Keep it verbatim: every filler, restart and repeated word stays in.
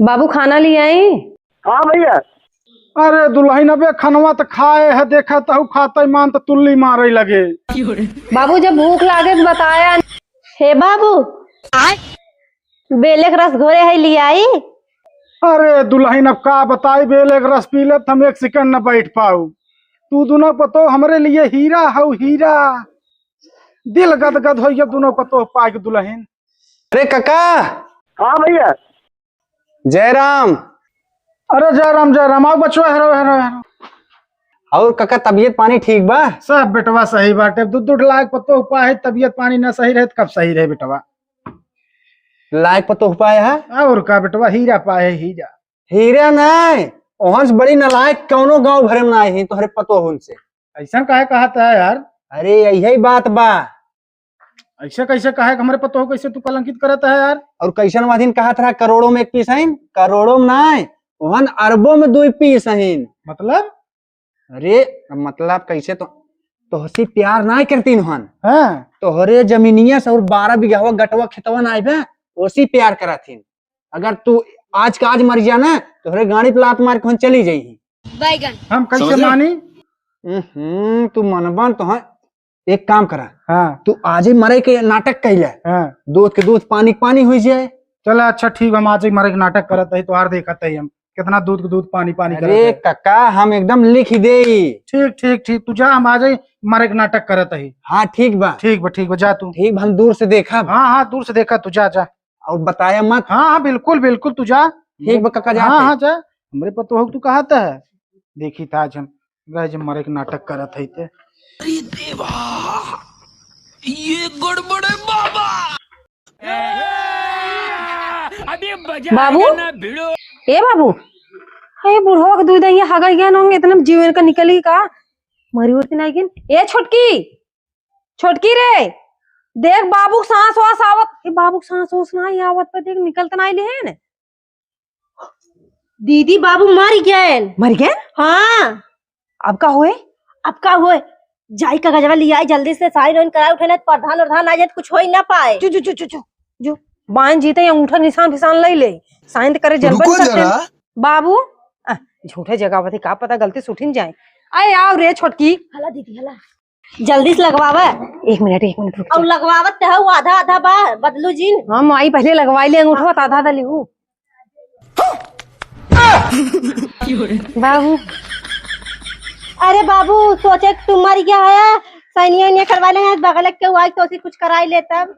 बाबू, खाना लियाई? हाँ भैया। अरे दुलहिन, अबे खनवा त खाए ह, देखा तहु खातइ मान त तुल्ली मारइ लगे। बाबू, जब भूख लागे त बताया। हे बाबू, बेले क रस घोरे हइ, लियाई? अरे दुलहिन, अब का बताई, बेले क रस पी लेब त हम एक सेकंड न बइठ पाउ। तू दुनो पतोह हमरे लिए हीरा हउ, हीरा। दिल गदगद होइ गया दुनो पतोह पाइके दुलहिन। अरे काका। हाँ भैया। जय राम। अरे जय राम, जय राम। आउ बचवा, हेरो, हेरो, हेरो। अउर काका, तबियत पानी ठीक बा? सब बेटवा सही बाटे। दू, दू लायक पतोह पाए, तबियत पानी न सही रहे त कब सही रहे बेटवा? लायक पतोह पाए ह? अउर का बेटवा, हीरा पाए, हीरा। हीरा नाहीं, ओहन से बड़ी नालायक कउनो गाँव भरे में नाहीं, तोहरे पतोहुन से। अइसन काहे कहत ह यार? अरे यही बात बा। अइसे कइसे कहे कि हमरे पतोह कइसे तू कलंकित करत ह यार? अउर कइसन वादिन कहत रहा, करोड़ों में एक पीस हइन, करोड़ों में नाहीं, ओहन अरबों में दुइ पीस हइन। मतलब? अरे मतलब कइसे, तो तोहसे प्यार नाहीं करतीन ओहन। हाँ। तोहरे जमीनिया से अउर बारह बिगहवा गटवा खेतवा नाहीं बे, ओसी प्यार करत हीन। अगर तू आज का आज मर जा ना, तोहरे गाड़ी पे लात मार के ओहन चली जइहीं। बैगन। हम कइसे समझे? मानी? हम्म, तू मनबन तो हाँ, एक काम करा। हाँ। तू आज ही मरे के नाटक कइले। हाँ। दूध के दूध, पानी के पानी होइ जाए। चला अच्छा ठीक, हम आज ही मरे के नाटक करत ही, तोहार देखत ही हम कितना दूध के दूध, पानी पानी करत अरे ही। काका, हम एकदम लिख देई। ठीक, ठीक, ठीक, तू जा, हम आज ही मरे के नाटक करत ही। हाँ ठीक बा। ठीक बा, ठीक बा, जा तू। ठीक बा, हम दूर से देखब। हाँ, हाँ, दूर से देखा तू, जा, जा। अउर बताया मत। हाँ, हाँ, बिल्कुल, बिल्कुल, तू जा। ठीक बा काका, जात हाँ, ही। हाँ, जा। हमरे पतोह क तू कहत ह। देखी त आज हम गए जब मरे के नाटक करत ही ते। अरे देवा, ये गड़बड़ है बाबा। अभी मजा बाबू? आएगा ना भिड़ो। ए बाबू, ए बुढ़वा के दूध दहिया हगई गया होंगे, इतने जीवन का निकली का? मरी उरती नाहीं गिन। ए छोटकी, छोटकी रे, देख बाबू क सांस वास आवत। ए बाबू क सांस वास नाहीं आवत, पर देख निकलत नाहीं लिहेन। दीदी, बाबू मर गए। मर गए? हाँ। अब का होए? अब का होए? जाई कागजवा लियाई जल्दी से, साइन वाइन कराए उठे, नाहीं त प्रधान उरधान आ जाए त कुछ होइ ना पाए। जो, जो, जो, जो, जो, जो। बाइन जीते ही अंगूठा निसान फिसान लइ ले। साइन त करे जलबन रुको करते जरा। हैं। बाबू, आ, झूठे जगावत ही, का पता गलती से उठिन जाए। अरे आउ रे छोटकी। हला दीदी, हला। जल्दी से लगवावा। एक मिनट, एक मिनट रुक अउ जा। लगवावत त हउ, आधा आधा बा, बदलू जिन। हम आई पहले लगवाई ले अंगूठवा, त आधा आधा लिहू। बाबू। अरे बाबू, सोचे कि तू मर गया है, सैनिया उनिया करवा ले हैं, बगल के केहू आई तो उसे कुछ कराई ले तब।